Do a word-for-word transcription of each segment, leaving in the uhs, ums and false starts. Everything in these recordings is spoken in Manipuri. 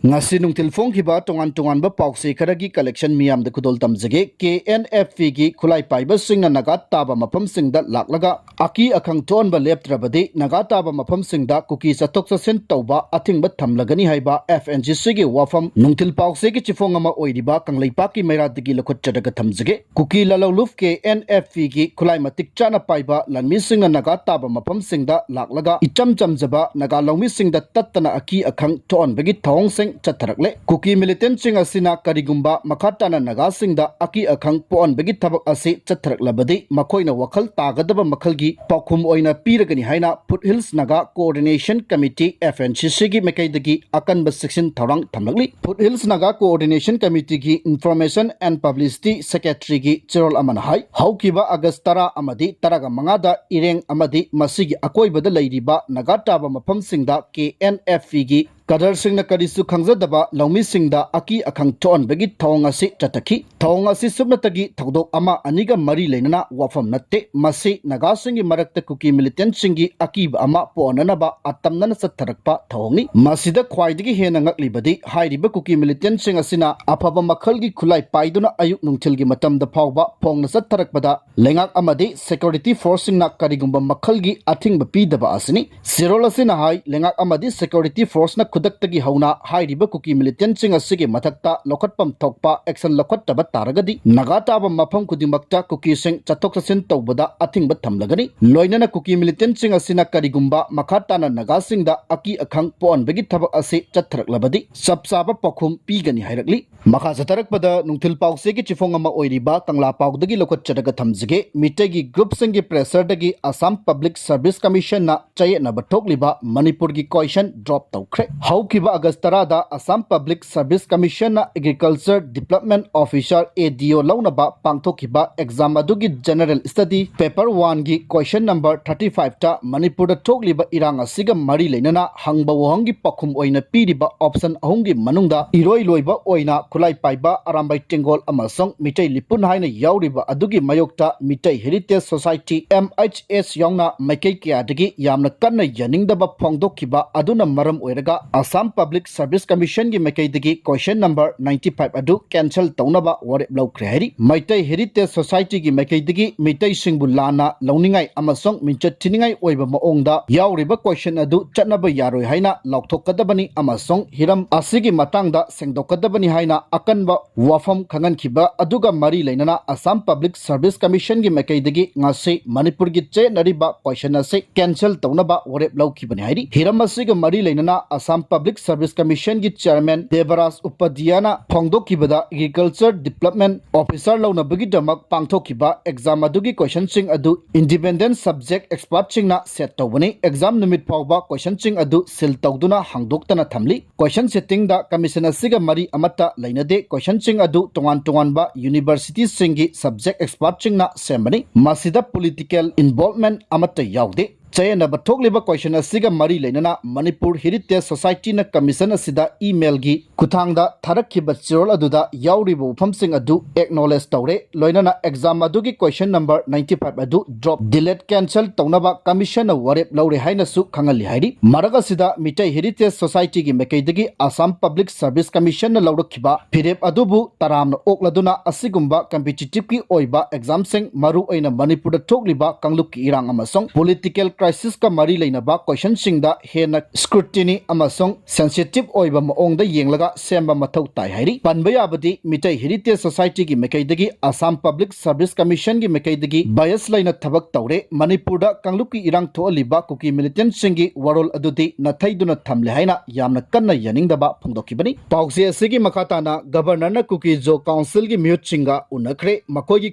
ꯉꯁꯤ ꯅꯨꯡꯊꯤꯜ ꯐꯣꯡꯈꯤꯕ ꯇꯣꯉꯥꯟ ꯇꯣꯉꯥꯟꯕ ꯄꯥꯎꯆꯦ ꯈꯔꯒꯤ collection ꯃꯤꯌꯥꯝꯗ ꯈꯨꯗꯣꯜ ꯇꯝꯖꯒꯦ꯫ ꯀꯦ ꯑꯦꯟ ꯑꯦꯐ ꯄꯤꯒꯤ ꯈꯨꯠꯂꯥꯏ ꯄꯥꯏꯕꯁꯤꯡꯅ ꯅꯥꯒꯥ ꯇꯥꯕ ꯃꯐꯝꯁꯤꯡꯗ ꯂꯥꯛꯂꯒ ꯑꯀꯤ ꯑꯈꯪ ꯊꯣꯛꯍꯟꯕ ꯂꯦꯞꯇ꯭ꯔꯕꯗꯤ ꯅꯥꯒꯥ ꯇꯥꯕ ꯃꯐꯝꯁꯤꯡꯗ ꯀꯨꯀꯤ ꯆꯠꯊꯣꯛ ꯆꯠꯁꯤꯟ ꯇꯧꯕ ꯑꯊꯤꯡꯕ ꯊꯝꯂꯒꯅꯤ ꯍꯥꯏꯕ ꯑꯦꯐ ꯑꯦꯟ ꯁꯤ ꯁꯤꯒꯤ ꯋꯥꯐꯝ ꯅꯨꯡꯊꯤꯜ ꯄꯥꯎꯆꯦꯒꯤ ꯆꯤꯐꯣꯡ ꯑꯃ ꯑꯣꯏꯔꯤꯕ ꯀꯪꯂꯩꯄꯥꯛꯀꯤ ꯃꯩꯔꯥꯗꯒꯤ ꯂꯧꯈꯠꯆꯔꯒ ꯊꯝꯖꯒꯦ꯫ ꯀꯨꯀꯤ ꯂꯥꯂꯧꯂꯨꯞ ꯀꯦ ꯑꯦꯟ ꯑꯦꯐ ꯄꯤꯒꯤ ꯈꯨꯠꯂꯥꯏ ꯃꯇꯤꯛ ꯆꯥꯅ ꯄꯥꯏꯕ ꯂꯥꯟꯃꯤꯁꯤꯡꯅ ꯅꯥꯒꯥ ꯇꯥꯕ ꯃꯐꯝꯁꯤꯡꯗ ꯂꯥꯛꯂꯒ ꯏꯆꯝ ꯆꯝꯖꯕ ꯅꯥꯒꯥ ꯂꯧꯃꯤꯁꯤꯡꯗ ꯇꯠꯇꯅ ꯑꯀꯤ ꯑꯈꯪ ꯊꯣꯛꯍꯟꯕꯒꯤ ꯊꯧꯑꯣꯡꯁꯤꯡ ꯆꯠꯊꯔꯛꯂꯦ꯫ ꯀꯨꯀꯤ militantꯁꯤꯡ ꯑꯁꯤꯅ ꯀꯔꯤꯒꯨꯝꯕ ꯃꯈꯥ ꯇꯥꯅ ꯅꯥꯒꯥꯁꯤꯡꯗ ꯑꯀꯤ ꯑꯈꯪ ꯄꯣꯛꯍꯟꯕꯒꯤ ꯊꯕꯛ ꯑꯁꯤ ꯆꯠꯊꯔꯛꯂꯕꯗꯤ ꯃꯈꯣꯏꯅ ꯋꯥꯈꯜ ꯇꯥꯒꯗꯕ ꯃꯈꯜꯒꯤ ꯄꯥꯎꯈꯨꯝ ꯑꯣꯏꯅ ꯄꯤꯔꯒꯅꯤ ꯍꯥꯏꯅ Foothills Naga Coordination Committee, F N C Cꯒꯤ ꯃꯥꯏꯀꯩꯗꯒꯤ ꯑꯀꯟꯕ ꯆꯦꯛꯁꯤꯟ ꯊꯧꯔꯥꯡ ꯊꯝꯂꯛꯂꯤ꯫ Foothills Naga Coordination Committeeꯒꯤ Information and Publicity Secretaryꯒꯤ ꯆꯦꯔꯣꯜ ꯑꯃꯅ ꯍꯥꯏ, ꯍꯧꯈꯤꯕ ꯑꯥꯒꯁ ꯇꯔꯥ ꯑꯃꯗꯤ ꯇꯔꯥꯃꯉꯥꯗ ꯏꯔꯦꯡ ꯑꯃꯗꯤ ꯃꯁꯤꯒꯤ ꯑꯀꯣꯏꯕꯗ ꯂꯩꯔꯤꯕ ꯅꯥꯒꯥ ꯇꯥꯕ ꯃꯐꯝꯁꯤꯡꯗ ꯀꯦ ꯑꯦꯟ ꯑꯦꯐ ꯄꯤꯒꯤ ꯀꯗꯔꯁꯤꯡꯅ ꯀꯔꯤꯁꯨ ꯈꯪꯖꯗꯕ ꯂꯧꯃꯤꯁꯤꯡꯗ ꯑꯀꯤ ꯑꯈꯪ ꯊꯣꯛꯍꯟꯕꯒꯤ ꯊꯧꯑꯣꯡ ꯑꯁꯤ ꯆꯠꯊꯈꯤ꯫ ꯊꯧꯑꯣꯡ ꯑꯁꯤ ꯁꯨꯞꯅꯇꯒꯤ ꯊꯧꯗꯣꯛ ꯑꯃ ꯑꯅꯤꯒ ꯃꯔꯤ ꯂꯩꯅꯅ ꯋꯥꯐꯝ ꯅꯠꯇꯦ꯫ ꯃꯁꯤ ꯅꯥꯒꯥꯁꯤꯡꯒꯤ ꯃꯔꯛꯇ ꯀꯨꯀꯤ militantꯁꯤꯡꯒꯤ ꯑꯀꯤꯕ ꯑꯃ ꯄꯣꯛꯍꯟꯅꯅꯕ ꯑꯇꯝꯅꯅ ꯆꯠꯊꯔꯛꯄ ꯊꯧꯑꯣꯡꯅꯤ꯫ ꯃꯁꯤꯗ ꯈ꯭ꯋꯥꯏꯗꯒꯤ ꯍꯦꯟꯅ ꯉꯛꯂꯤꯕꯗꯤ ꯍꯥꯏꯔꯤꯕ ꯀꯨꯀꯤ militantꯁꯤꯡ ꯑꯁꯤꯅ ꯑꯐꯕ ꯃꯈꯜꯒꯤ ꯈꯨꯠꯂꯥꯏ ꯄꯥꯏꯗꯨꯅ ꯑꯌꯨꯛ ꯅꯨꯡꯊꯤꯜꯒꯤ ꯃꯇꯝꯗ ꯐꯥꯎꯕ ꯐꯣꯡꯅ ꯆꯠꯊꯔꯛꯄꯗ ꯂꯩꯉꯥꯛ ꯑꯃꯗꯤ security forceꯁꯤꯡꯅ ꯀꯔꯤꯒꯨꯝꯕ ꯃꯈꯜꯒꯤ ꯑꯊꯤꯡꯕ ꯄꯤꯗꯕ ꯑꯁꯤꯅꯤ꯫ ꯆꯦꯔꯣꯜ ꯑꯁꯤꯅ ꯍꯥꯏ, ꯂꯩꯉꯥꯛ ꯑꯃꯗꯤ security forceꯅ ꯈꯨꯗꯛꯇꯒꯤ ꯍꯧꯅ ꯍꯥꯏꯔꯤꯕ ꯀꯨꯀꯤ militantꯁꯤꯡ ꯑꯁꯤꯒꯤ ꯃꯊꯛꯇ ꯂꯧꯈꯠꯐꯝ ꯊꯣꯛꯄ action ꯂꯧꯈꯠꯇꯕ ꯇꯥꯔꯒꯗꯤ ꯅꯥꯒꯥ ꯇꯥꯕ ꯃꯐꯝ ꯈꯨꯗꯤꯡꯃꯛꯇ ꯀꯨꯀꯤꯁꯤꯡ ꯆꯠꯊꯣꯛ ꯆꯠꯁꯤꯟ ꯇꯧꯕꯗ ꯑꯊꯤꯡꯕ ꯊꯝꯂꯒꯅꯤ꯫ ꯂꯣꯏꯅꯅ ꯀꯨꯀꯤ militantꯁꯤꯡ ꯑꯁꯤꯅ ꯀꯔꯤꯒꯨꯝꯕ ꯃꯈꯥ ꯇꯥꯅ ꯅꯥꯒꯥꯁꯤꯡꯗ ꯑꯀꯤ ꯑꯈꯪ ꯄꯣꯛꯍꯟꯕꯒꯤ ꯊꯕꯛ ꯑꯁꯤ ꯆꯠꯊꯔꯛꯂꯕꯗꯤ ꯆꯞ ꯆꯥꯕ ꯄꯥꯎꯈꯨꯝ ꯄꯤꯒꯅꯤ ꯍꯥꯏꯔꯛꯂꯤ꯫ ꯃꯈꯥ ꯆꯠꯊꯔꯛꯄꯗ ꯅꯨꯡꯊꯤꯜ ꯄꯥꯎꯆꯦꯒꯤ ꯆꯤꯐꯣꯡ ꯑꯃ ꯑꯣꯏꯔꯤꯕ ꯀꯪꯂꯥ ꯄꯥꯎꯗꯒꯤ ꯂꯧꯈꯠꯆꯔꯒ ꯊꯝꯖꯒꯦ꯫ ꯃꯤꯇꯩꯒꯤ groupꯁꯤꯡꯒꯤ pressureꯗꯒꯤ Assam Public Service Commissionꯅ ꯆꯌꯦꯠꯅꯕ ꯊꯣꯛꯂꯤꯕ ꯃꯅꯤꯄꯨꯔꯒꯤ question drop ꯇꯧꯈ꯭ꯔꯦ꯫ ꯍꯧꯈꯤꯕ ꯑꯥꯒꯁ ꯇꯔꯥꯗ Assam Public Service Commissionꯅ Agriculture Development Officer, A D O, ꯂꯧꯅꯕ ꯄꯥꯡꯊꯣꯛꯈꯤꯕ exam ꯑꯗꯨꯒꯤ general study paper oneꯒꯤ question number thirty fiveꯇ ꯃꯅꯤꯄꯨꯔꯗ ꯊꯣꯛꯂꯤꯕ ꯏꯔꯥꯡ ꯑꯁꯤꯒ ꯃꯔꯤ ꯂꯩꯅꯅ ꯍꯪꯕ ꯋꯥꯍꯪꯒꯤ ꯄꯥꯎꯈꯨꯝ ꯑꯣꯏꯅ ꯄꯤꯔꯤꯕ option ꯑꯍꯨꯝꯒꯤ ꯃꯅꯨꯡꯗ ꯏꯔꯣꯏ ꯂꯣꯏꯕ ꯑꯣꯏꯅ ꯈꯨꯠꯂꯥꯏ ꯄꯥꯏꯕ ꯑꯔꯥꯝꯕꯥꯏ ꯇꯦꯡꯒꯣꯜ ꯑꯃꯁꯨꯡ ꯃꯤꯇꯩ ꯂꯤꯄꯨꯟ ꯍꯥꯏꯅ ꯌꯥꯎꯔꯤꯕ ꯑꯗꯨꯒꯤ ꯃꯥꯌꯣꯛꯇ Meitei Heritage Society, M H S, ꯌꯥꯎꯅ ꯃꯥꯏꯀꯩ ꯀꯌꯥꯗꯒꯤ ꯌꯥꯝꯅ ꯀꯟꯅ ꯌꯥꯅꯤꯡꯗꯕ ꯐꯣꯡꯗꯣꯛꯈꯤꯕ ꯑꯗꯨꯅ ꯃꯔꯝ ꯑꯣꯏꯔꯒ Assam Public Service Commission ꯒꯤ ꯃꯥꯏꯀꯩꯗꯒꯤ question number ninety five ꯑꯗꯨ cancel ꯇꯧꯅꯕ ꯋꯥꯔꯦꯞ ꯂꯧꯈ꯭ꯔꯦ ꯍꯥꯏꯔꯤ꯫ ꯃꯩꯇꯩ Heritage Society ꯒꯤ ꯃꯥꯏꯀꯩꯗꯒꯤ ꯃꯤꯇꯩꯁꯤꯡꯕꯨ ꯂꯥꯟꯅ ꯂꯧꯅꯤꯡꯉꯥꯏ ꯑꯃꯁꯨꯡ ꯃꯤꯡꯆꯠ ꯊꯤꯅꯤꯡꯉꯥꯏ ꯑꯣꯏꯕ ꯃꯑꯣꯡꯗ ꯌꯥꯎꯔꯤꯕ question ꯑꯗꯨ ꯆꯠꯅꯕ ꯌꯥꯔꯣꯏ ꯍꯥꯏꯅ ꯂꯥꯎꯊꯣꯛꯀꯗꯕꯅꯤ ꯑꯃꯁꯨꯡ ꯍꯤꯔꯝ ꯑꯁꯤꯒꯤ ꯃꯇꯥꯡꯗ ꯁꯦꯡꯗꯣꯛꯀꯗꯕꯅꯤ ꯍꯥꯏꯅ ꯑꯀꯟꯕ ꯋꯥꯐꯝ ꯈꯪꯍꯟꯈꯤꯕ ꯑꯗꯨꯒ ꯃꯔꯤ ꯂꯩꯅꯅ Assam Public Service Commission ꯒꯤ ꯃꯥꯏꯀꯩꯗꯒꯤ ꯉꯁꯤ ꯃꯅꯤꯄꯨꯔꯒꯤ ꯆꯦꯟꯅꯔꯤꯕ question ꯑꯁꯤ cancel ꯇꯧꯅꯕ ꯋꯥꯔꯦꯞ ꯂꯧꯈꯤꯕꯅꯤ ꯍꯥꯏꯔꯤ꯫ ꯍꯤꯔꯝ ꯑꯁꯤꯒ ꯃꯔꯤ ꯂꯩꯅꯅ Assam Public Service Commission ꯒꯤ chairman Debraj ꯎꯄꯥꯙ꯭ꯌꯥꯌꯅ ꯐꯣꯡꯗꯣꯛꯈꯤꯕꯗ, Agriculture Development Officer ꯂꯧꯅꯕꯒꯤꯗꯃꯛ ꯄꯥꯡꯊꯣꯛꯈꯤꯕ exam ꯑꯗꯨꯒꯤ questionꯁꯤꯡ ꯑꯗꯨ independent subject expertꯁꯤꯡꯅ set ꯇꯧꯕꯅꯤ꯫ Exam ꯅꯨꯃꯤꯠ ꯐꯥꯎꯕ questionꯁꯤꯡ ꯑꯗꯨ seal ꯇꯧꯗꯨꯅ ꯍꯥꯡꯗꯣꯛꯇꯅ ꯊꯝꯂꯤ꯫ Question settingꯗ commission ꯑꯁꯤꯒ ꯃꯔꯤ ꯑꯃꯠꯇ ꯂꯩꯅꯗꯦ꯫ Questionꯁꯤꯡ ꯑꯗꯨ ꯇꯣꯉꯥꯟ ꯇꯣꯉꯥꯟꯕ universityꯁꯤꯡꯒꯤ subject expertꯁꯤꯡꯅ ꯁꯦꯝꯕꯅꯤ꯫ ꯃꯁꯤꯗ political involvement ꯑꯃꯠꯇ ꯌꯥꯎꯗꯦ꯫ ꯆꯌꯦꯠꯅꯕ ꯊꯣꯛꯂꯤꯕ question ꯑꯁꯤꯒ ꯃꯔꯤ ꯂꯩꯅꯅ Manipur Heritage Societyꯅ commission ꯑꯁꯤꯗ emailꯒꯤ ꯈꯨꯠꯊꯥꯡꯗ ꯊꯥꯔꯛꯈꯤꯕ ꯆꯦꯔꯣꯜ ꯑꯗꯨꯗ ꯌꯥꯎꯔꯤꯕ ꯋꯥꯐꯝꯁꯤꯡ ꯑꯗꯨ acknowledge ꯇꯧꯔꯦ, ꯂꯣꯏꯅꯅ exam ꯑꯗꯨꯒꯤ question number ninety five ꯑꯗꯨ drop, delete, cancel ꯇꯧꯅꯕ commissionꯅ ꯋꯥꯔꯦꯞ ꯂꯧꯔꯦ ꯍꯥꯏꯅꯁꯨ ꯈꯪꯍꯜꯂꯤ ꯍꯥꯏꯔꯤ꯫ ꯃꯔꯛ ꯑꯁꯤꯗ ꯃꯤꯇꯩ Heritage Societyꯒꯤ ꯃꯥꯏꯀꯩꯗꯒꯤ Assam Public Service Commissionꯅ ꯂꯧꯔꯛꯈꯤꯕ ꯐꯤꯔꯦꯞ ꯑꯗꯨꯕꯨ ꯇꯔꯥꯝꯅ ꯑꯣꯛꯂꯗꯨꯅ ꯑꯁꯤꯒꯨꯝꯕ competitiveꯀꯤ ꯑꯣꯏꯕ examꯁꯤꯡ, ꯃꯔꯨ ꯑꯣꯏꯅ ꯃꯅꯤꯄꯨꯔꯗ ꯊꯣꯛꯂꯤꯕ ꯀꯥꯡꯂꯨꯞꯀꯤ ꯏꯔꯥꯡ ꯑꯃꯁꯨꯡ political crisisꯀ ꯃꯔꯤ ꯂꯩꯅꯕ questionꯁꯤꯡꯗ ꯍꯦꯟꯅ scrutiny ꯑꯃꯁꯨꯡ sensitive ꯑꯣꯏꯕ ꯃꯑꯣꯡꯗ ꯌꯦꯡꯂꯒ ꯁꯦꯝꯕ ꯃꯊꯧ ꯇꯥꯏ ꯍꯥꯏꯔꯤ꯫ ꯄꯟꯕ ꯌꯥꯕꯗꯤ, ꯃꯤꯇꯩ Heritage Societyꯒꯤ ꯃꯥꯏꯀꯩꯗꯒꯤ Assam Public Service Commissionꯒꯤ ꯃꯥꯏꯀꯩꯗꯒꯤ bias ꯂꯩꯅ ꯊꯕꯛ ꯇꯧꯔꯦ꯫ ꯃꯅꯤꯄꯨꯔꯗ ꯀꯥꯡꯂꯨꯞꯀꯤ ꯏꯔꯥꯡ ꯊꯣꯛꯍꯜꯂꯤꯕ ꯀꯨꯀꯤ militantꯁꯤꯡꯒꯤ ꯋꯥꯔꯣꯜ ꯑꯗꯨꯗꯤ ꯅꯥꯊꯩꯗꯨꯅ ꯊꯝꯂꯦ ꯍꯥꯏꯅ ꯌꯥꯝꯅ ꯀꯟꯅ ꯌꯥꯅꯤꯡꯗꯕ ꯐꯣꯡꯗꯣꯛꯈꯤꯕꯅꯤ꯫ ꯄꯥꯎꯆꯦ ꯑꯁꯤꯒꯤ ꯃꯈꯥ ꯇꯥꯅ Governorꯅ Kuki Zo Councilꯒꯤ ꯃꯤꯍꯨꯠꯁꯤꯡꯒ ꯎꯅꯈ꯭ꯔꯦ꯫ ꯃꯈꯣꯏꯒꯤ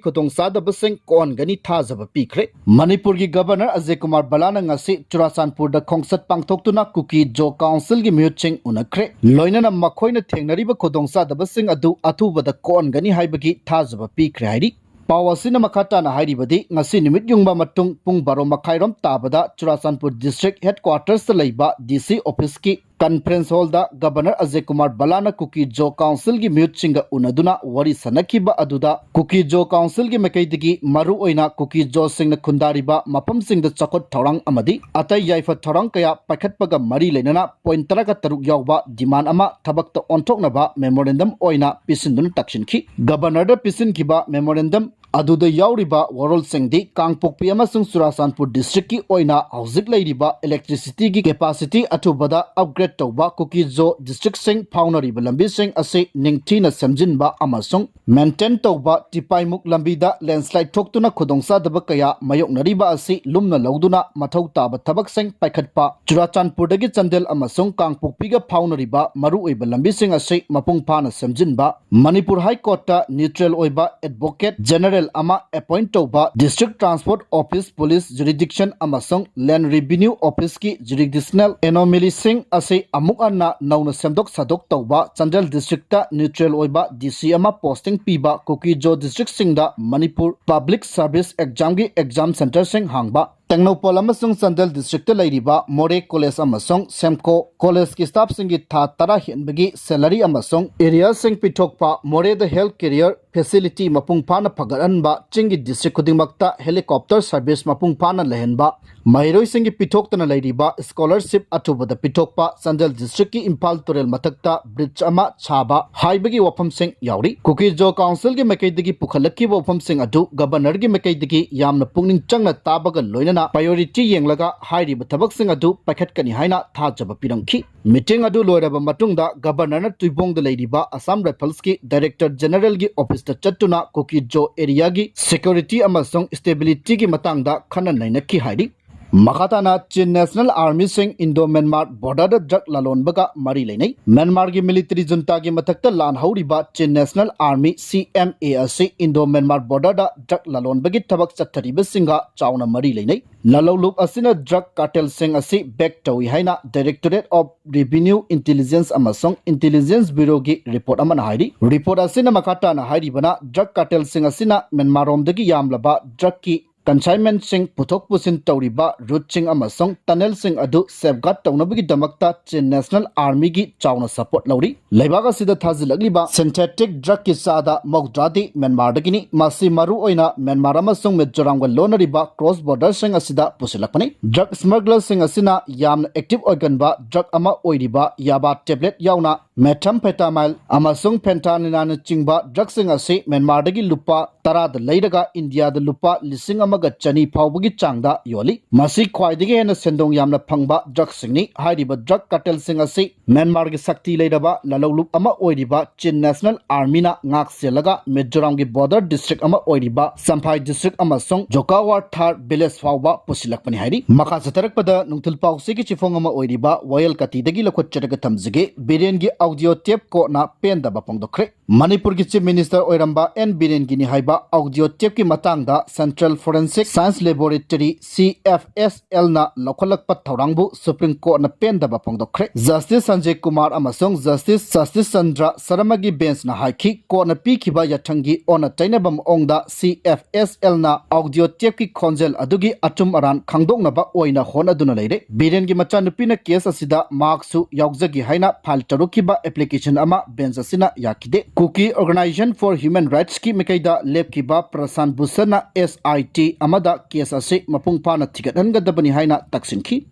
ꯈꯨꯗꯣꯡꯆꯥꯗꯕꯁꯤꯡ ꯀꯣꯛꯍꯟꯒꯅꯤ ꯊꯥꯖꯕ ꯄꯤꯈ꯭ꯔꯦ꯫ ꯃꯅꯤꯄꯨꯔꯒꯤ Governor ꯑꯖꯌ ꯀꯨꯃꯥꯔ ꯚꯜꯂꯥꯅ ꯉꯁꯤ ꯆꯨꯔꯥꯆꯥꯟꯄꯨꯔꯗ ꯈꯣꯡꯆꯠ ꯄꯥꯡꯊꯣꯛꯇꯨꯅ Kuki Zo Councilꯒꯤ ꯃꯤꯍꯨꯠꯁꯤꯡ ꯎꯅꯈ꯭ꯔꯦ꯫ ꯂꯣꯏꯅꯅ ꯃꯈꯣꯏꯅ ꯊꯦꯡꯅꯔꯤꯕ ꯈꯨꯗꯣꯡꯆꯥꯗꯕꯁꯤꯡ ꯑꯗꯨ ꯑꯊꯨꯕꯗ ꯀꯣꯛꯍꯟꯒꯅꯤ ꯍꯥꯏꯕꯒꯤ ꯊꯥꯖꯕ ꯄꯤꯈ꯭ꯔꯦ ꯍꯥꯏꯔꯤ꯫ ꯄꯥꯎ ꯑꯁꯤꯅ ꯃꯈꯥ ꯇꯥꯅ ꯍꯥꯏꯔꯤꯕꯗꯤ, ꯉꯁꯤ ꯅꯨꯃꯤꯠ ꯌꯨꯡꯕ ꯃꯇꯨꯡ ꯄꯨꯡ ꯕꯥꯔꯣ ꯃꯈꯥꯏꯔꯣꯝ ꯇꯥꯕꯗ ꯆꯨꯔꯥꯆꯥꯟꯄꯨꯔ District Headquartersꯇ ꯂꯩꯕ DC officeꯀꯤ conference hall ꯗ Governor ꯑꯖꯌ ꯀꯨꯃꯥꯔ ꯕꯂꯥꯅ ꯀꯨꯀꯤ ꯖꯣ council ꯒꯤ ꯃꯤꯍꯨꯠꯁꯤꯡꯒ ꯎꯅꯗꯨꯅ ꯋꯥꯔꯤ ꯁꯥꯟꯅꯈꯤꯕ ꯑꯗꯨꯗ ꯀꯨꯀꯤ ꯖꯣ council ꯒꯤ ꯃꯥꯏꯀꯩꯗꯒꯤ ꯃꯔꯨ ꯑꯣꯏꯅ ꯀꯨꯀꯤ ꯖꯣꯁꯤꯡꯅ ꯈꯨꯟꯗꯥꯔꯤꯕ ꯃꯐꯝꯁꯤꯡꯗ ꯆꯥꯎꯈꯠ ꯊꯧꯔꯥꯡ ꯑꯃꯗꯤ ꯑꯇꯩ ꯌꯥꯏꯐ ꯊꯧꯔꯥꯡ ꯀꯌꯥ ꯄꯥꯏꯈꯠꯄꯒ ꯃꯔꯤ ꯂꯩꯅꯅ point ꯇꯔꯥꯒ ꯇꯔꯨꯛ ꯌꯥꯎꯕ demand ꯑꯃ ꯊꯕꯛꯇ ꯑꯣꯟꯊꯣꯛꯅꯕ memorandum ꯑꯣꯏꯅ ꯄꯤꯁꯤꯟꯗꯨꯅ ꯇꯥꯛꯁꯤꯟꯈꯤ꯫ Governor ꯗ ꯄꯤꯁꯤꯟꯈꯤꯕ memorandum ꯑꯗꯨꯗ ꯌꯥꯎꯔꯤꯕ ꯋꯥꯔꯣꯜꯁꯤꯡꯗꯤ ꯀꯥꯡꯄꯣꯛꯄꯤ ꯑꯃꯁꯨꯡ ꯆꯨꯔꯥꯆꯥꯟꯄꯨꯔ district ꯀꯤ ꯑꯣꯏꯅ ꯍꯧꯖꯤꯛ ꯂꯩꯔꯤꯕ electricity ꯒꯤ capacity ꯑꯊꯨꯕꯗ upgrade ꯇꯧꯕ, ꯀꯨꯀꯤ ꯖꯣ district ꯁꯤꯡ ꯐꯥꯎꯅꯔꯤꯕ ꯂꯝꯕꯤꯁꯤꯡ ꯑꯁꯤ ꯅꯤꯡꯊꯤꯅ ꯁꯦꯝꯖꯤꯟꯕ ꯑꯃꯁꯨꯡ maintain ꯇꯧꯕ, ꯇꯤꯄꯥꯏꯃꯨꯛ ꯂꯝꯕꯤꯗ landslide ꯊꯣꯛꯇꯨꯅ ꯈꯨꯗꯣꯡꯆꯥꯗꯕ ꯀꯌꯥ ꯃꯥꯌꯣꯛꯅꯔꯤꯕ ꯑꯁꯤ ꯂꯨꯝꯅ ꯂꯧꯗꯨꯅ ꯃꯊꯧ ꯇꯥꯕ ꯊꯕꯛꯁꯤꯡ ꯄꯥꯏꯈꯠꯄ, ꯆꯨꯔꯥꯆꯥꯟꯄꯨꯔꯗꯒꯤ ꯆꯥꯟꯗꯦꯜ ꯑꯃꯁꯨꯡ ꯀꯥꯡꯄꯣꯛꯄꯤꯒ ꯐꯥꯎꯅꯔꯤꯕ ꯃꯔꯨꯑꯣꯏꯕ ꯂꯝꯕꯤꯁꯤꯡ ꯑꯁꯤ ꯃꯄꯨꯡ ꯐꯥꯅ ꯁꯦꯝꯖꯤꯟꯕ, ꯃꯅꯤꯄꯨꯔ High Court ꯇ neutral ꯑꯣꯏꯕ advocate general ꯑꯃ appoint ꯇꯧꯕ, district transport office, police jurisdiction ꯑꯃꯁꯨꯡ land revenue office ꯀꯤ jurisdictional anomaly ꯁꯤꯡ ꯑꯁꯤ ꯑꯃꯨꯛ ꯍꯟꯅ ꯅꯧꯅ ꯁꯦꯝꯗꯣꯛ ꯁꯥꯗꯣꯛ ꯇꯧꯕ, ꯆꯥꯟꯗꯦꯜ district ꯇ neutral ꯑꯣꯏꯕ D C ꯑꯃ posting ꯄꯤꯕ, ꯀꯨꯀꯤ ꯖꯣ district ꯁꯤꯡꯗ ꯃꯅꯤꯄꯨꯔ public service exam ꯒꯤ exam centre ꯁꯤꯡ ꯍꯥꯡꯕ, ꯇꯦꯡꯅꯧꯄꯜ ꯑꯃꯁꯨꯡ ꯆꯥꯟꯗꯦꯜ district ꯇ ꯂꯩꯔꯤꯕ ꯃꯣꯔꯦ college ꯑꯃꯁꯨꯡ ꯁꯦꯝꯀꯣ college ꯀꯤ staff ꯁꯤꯡꯒꯤ ꯊꯥ ꯇꯔꯥ ꯍꯦꯟꯕꯒꯤ salary ꯑꯃꯁꯨꯡ arrears ꯁꯤꯡ ꯄꯤꯊꯣꯛꯄ, ꯃꯣꯔꯦꯗ health career facility ꯃꯄꯨꯡ ꯐꯥꯅ ꯐꯒꯠꯍꯟꯕ, ꯆꯤꯡꯒꯤ district ꯈꯨꯗꯤꯡꯃꯛꯇ helicopter service ꯃꯄꯨꯡ ꯐꯥꯅ ꯂꯩꯍꯟꯕ, ꯃꯍꯩꯔꯣꯏꯁꯤꯡꯒꯤ ꯄꯤꯊꯣꯛꯇꯅ ꯂꯩꯔꯤꯕ scholarship ꯑꯊꯨꯕꯗ ꯄꯤꯊꯣꯛꯄ, ꯆꯥꯟꯗꯦꯜ district ꯀꯤ ꯏꯝꯐꯥꯜ ꯇꯨꯔꯦꯜ ꯃꯊꯛꯇ bridge ꯑꯃ ꯁꯥꯕ ꯍꯥꯏꯕꯒꯤ ꯋꯥꯐꯝꯁꯤꯡ ꯌꯥꯎꯔꯤ꯫ ꯀꯨꯀꯤ ꯖꯣ council ꯒꯤ ꯃꯥꯏꯀꯩꯗꯒꯤ ꯄꯨꯈꯠꯂꯛꯈꯤꯕ ꯋꯥꯐꯝꯁꯤꯡ ꯑꯗꯨ Governor ꯒꯤ ꯃꯥꯏꯀꯩꯗꯒꯤ ꯌꯥꯝꯅ ꯄꯨꯛꯅꯤꯡ ꯆꯪꯅ ꯇꯥꯕꯒ ꯂꯣꯏꯅꯅ priority ꯌꯦꯡꯂꯒ ꯍꯥꯏꯔꯤꯕ ꯊꯕꯛꯁꯤꯡ ꯑꯗꯨ ꯄꯥꯏꯈꯠꯀꯅꯤ ꯍꯥꯏꯅ ꯊꯥꯖꯕ ꯄꯤꯔꯝꯈꯤ꯫ Meeting ꯑꯗꯨ ꯂꯣꯏꯔꯕ ꯃꯇꯨꯡꯗ Governor ꯅ ꯇꯨꯏꯕꯣꯡꯗ ꯂꯩꯔꯤꯕ Assam Rifles ꯀꯤ Director General ꯒꯤ office ꯇ ꯆꯠꯇꯨꯅ ꯀꯨꯀꯤ ꯖꯣ area ꯒꯤ security ꯑꯃꯁꯨꯡ stability ꯒꯤ ꯃꯇꯥꯡꯗ ꯈꯟꯅ ꯅꯩꯅꯈꯤ ꯍꯥꯏꯔꯤ꯫ ꯃꯈꯥ ꯇꯥꯅ Chin National Army ꯁꯤꯡ Indo Myanmar border ꯗ drug ꯂꯂꯣꯟꯕꯒ ꯃꯔꯤ ꯂꯩꯅꯩ꯫ ꯃ꯭ꯌꯥꯟꯃꯥꯔꯒꯤ military junta ꯒꯤ ꯃꯊꯛꯇ ꯂꯥꯟ ꯍꯧꯔꯤꯕ Chin National Army, C N A, ꯑꯁꯤ Indo Myanmar border ꯗ drug ꯂꯂꯣꯟꯕꯒꯤ ꯊꯕꯛ ꯆꯠꯊꯔꯤꯕꯁꯤꯡꯒ ꯆꯥꯎꯅ ꯃꯔꯤ ꯂꯩꯅꯩ꯫ ꯂꯂꯧꯂꯨꯞ ꯑꯁꯤꯅ drug cartel ꯁꯤꯡ ꯑꯁꯤ back ꯇꯧꯏ ꯍꯥꯏꯅ Directorate of Revenue Intelligence ꯑꯃꯁꯨꯡ Intelligence Bureau ꯒꯤ report ꯑꯃꯅ ꯍꯥꯏꯔꯤ꯫ Report ꯑꯁꯤꯅ ꯃꯈꯥ ꯇꯥꯅ ꯍꯥꯏꯔꯤꯕꯅ, drug cartel ꯁꯤꯡ ꯑꯁꯤꯅ ꯃ꯭ꯌꯥꯟꯃꯥꯔ ꯔꯣꯝꯗꯒꯤ ꯌꯥꯝꯂꯕ drug ꯀꯤ consignmentꯁꯤꯡ ꯄꯨꯊꯣꯛ ꯄꯨꯁꯤꯟ ꯇꯧꯔꯤꯕ routeꯁꯤꯡ ꯑꯃꯁꯨꯡ tunnelꯁꯤꯡ ꯑꯗꯨ safeguard ꯇꯧꯅꯕꯒꯤꯗꯃꯛꯇ Chin National Armyꯒꯤ ꯆꯥꯎꯅ support ꯂꯧꯔꯤ꯫ ꯂꯩꯕꯥꯛ ꯑꯁꯤꯗ ꯊꯥꯖꯤꯜꯂꯛꯂꯤꯕ synthetic drugꯀꯤ ꯆꯥꯗ ꯃꯧꯗ꯭ꯔꯥꯗꯤ ꯃ꯭ꯌꯥꯟꯃꯥꯔꯗꯒꯤꯅꯤ꯫ ꯃꯁꯤ ꯃꯔꯨ ꯑꯣꯏꯅ ꯃ꯭ꯌꯥꯟꯃꯥꯔ ꯑꯃꯁꯨꯡ ꯃꯤꯖꯣꯔꯥꯝꯒ ꯂꯣꯟꯅꯔꯤꯕ cross borderꯁꯤꯡ ꯑꯁꯤꯗ ꯄꯨꯁꯤꯜꯂꯛꯄꯅꯤ꯫ Drug smugglerꯁꯤꯡ ꯑꯁꯤꯅ ꯌꯥꯝꯅ active ꯑꯣꯏꯒꯟꯕ drug ꯑꯃ ꯑꯣꯏꯔꯤꯕ ꯌꯥꯕꯥ tablet ꯌꯥꯎꯅ methamphetamine ꯑꯃꯁꯨꯡ fentanyl ꯅꯆꯤꯡꯕ drugꯁꯤꯡ ꯑꯁꯤ ꯃ꯭ꯌꯥꯟꯃꯥꯔꯗꯒꯤ ꯂꯨꯄꯥ ꯇꯔꯥꯗ ꯂꯩꯔꯒ ꯏꯟꯗꯤꯌꯥꯗ ꯂꯨꯄꯥ ꯂꯤꯁꯤꯡ ꯑꯃꯒ ꯆꯅꯤ ꯐꯥꯎꯕꯒꯤ ꯆꯥꯡꯗ ꯌꯣꯜꯂꯤ꯫ ꯃꯁꯤ ꯈ꯭ꯋꯥꯏꯗꯒꯤ ꯍꯦꯟꯅ ꯁꯦꯟꯗꯣꯡ ꯌꯥꯝꯅ ꯐꯪꯕ drugꯁꯤꯡꯅꯤ꯫ ꯍꯥꯏꯔꯤꯕ drug cartelꯁꯤꯡ ꯑꯁꯤ ꯃ꯭ꯌꯥꯟꯃꯥꯔꯒꯤ ꯁꯛꯇꯤ ꯂꯩꯔꯕ ꯂꯂꯧꯂꯨꯞ ꯑꯃ ꯑꯣꯏꯔꯤꯕ Chin National Armyꯅ ꯉꯥꯛ ꯁꯦꯜꯂꯒ ꯃꯤꯖꯣꯔꯥꯝꯒꯤ border district ꯑꯃ ꯑꯣꯏꯔꯤꯕ ꯆꯝꯐꯥꯏ district ꯑꯃꯁꯨꯡ ꯖꯣꯀꯥꯋꯥꯔ ꯊꯥꯔ village ꯐꯥꯎꯕ ꯄꯨꯁꯤꯜꯂꯛꯄꯅꯤ ꯍꯥꯏꯔꯤ꯫ ꯃꯈꯥ ꯆꯠꯊꯔꯛꯄꯗ ꯅꯨꯡꯊꯤꯜ ꯄꯥꯎꯆꯦꯒꯤ ꯆꯤꯐꯣꯡ ꯑꯃ ꯑꯣꯏꯔꯤꯕ ꯋꯥꯌꯦꯜ ꯀꯥꯇꯤꯗꯒꯤ ꯂꯧꯈꯠꯆꯔꯒ ꯊꯝꯖꯒꯦ꯫ ꯕꯤꯔꯦꯟꯒꯤ audio tape courtꯅ ꯄꯦꯟꯗꯕ ꯐꯣꯡꯗꯣꯛꯈ꯭ꯔꯦ꯫ ꯃꯅꯤꯄꯨꯔꯒꯤ Chief Minister ꯑꯣꯏꯔꯝꯕ ꯑꯦꯟ ꯕꯤꯔꯦꯟꯒꯤꯅꯤ ꯍꯥꯏꯕ audio tapeꯀꯤ ꯃꯇꯥꯡꯗ Central Forensic Science Laboratory, C F S Lꯅ ꯂꯧꯈꯠꯂꯛꯄ ꯊꯧꯔꯥꯡꯕꯨ Supreme Courtꯅ ꯄꯦꯟꯗꯕ ꯐꯣꯡꯗꯣꯛꯈ꯭ꯔꯦ꯫ Justice ꯁꯟꯖꯦ ꯀꯨꯃꯥꯔ ꯑꯃꯁꯨꯡ Justice ꯁꯇꯤꯁ ꯆꯟꯗ꯭ꯔ ꯁꯔꯃꯒꯤ benchꯅ ꯍꯥꯏꯈꯤ, courtꯅ ꯄꯤꯈꯤꯕ ꯌꯥꯊꯪꯒꯤ ꯑꯣꯟꯅ ꯇꯩꯅꯕ ꯃꯑꯣꯡꯗ C F S Lꯅ audio tapeꯀꯤ ꯈꯣꯟꯖꯦꯜ ꯑꯗꯨꯒꯤ ꯑꯆꯨꯝ ꯑꯔꯥꯟ ꯈꯪꯗꯣꯛꯅꯕ ꯑꯣꯏꯅ ꯍꯣꯠꯅꯗꯨꯅ ꯂꯩꯔꯦ꯫ ꯕꯤꯔꯦꯟꯒꯤ ꯃꯆꯥꯅꯨꯄꯤꯅ case ꯑꯁꯤꯗ ꯃꯍꯥꯛꯁꯨ ꯌꯥꯎꯖꯒꯦ ꯍꯥꯏꯅ file ꯇꯧꯔꯛꯈꯤꯕ application ꯑꯃ bench ꯑꯁꯤꯅ ꯌꯥꯈꯤꯗꯦ꯫ Kuki Organisation for Human Rightsꯀꯤ ꯃꯥꯏꯀꯩꯗ ꯂꯦꯞꯈꯤꯕ ꯄ꯭ꯔꯁꯥꯟ ꯚꯨꯁꯟꯅ S I T ꯑꯃꯗ case ꯑꯁꯤ ꯃꯄꯨꯡ ꯐꯥꯅ ꯊꯤꯒꯠꯍꯟꯒꯗꯕꯅꯤ ꯍꯥꯏꯅ ꯇꯛꯁꯤꯟꯈꯤ꯫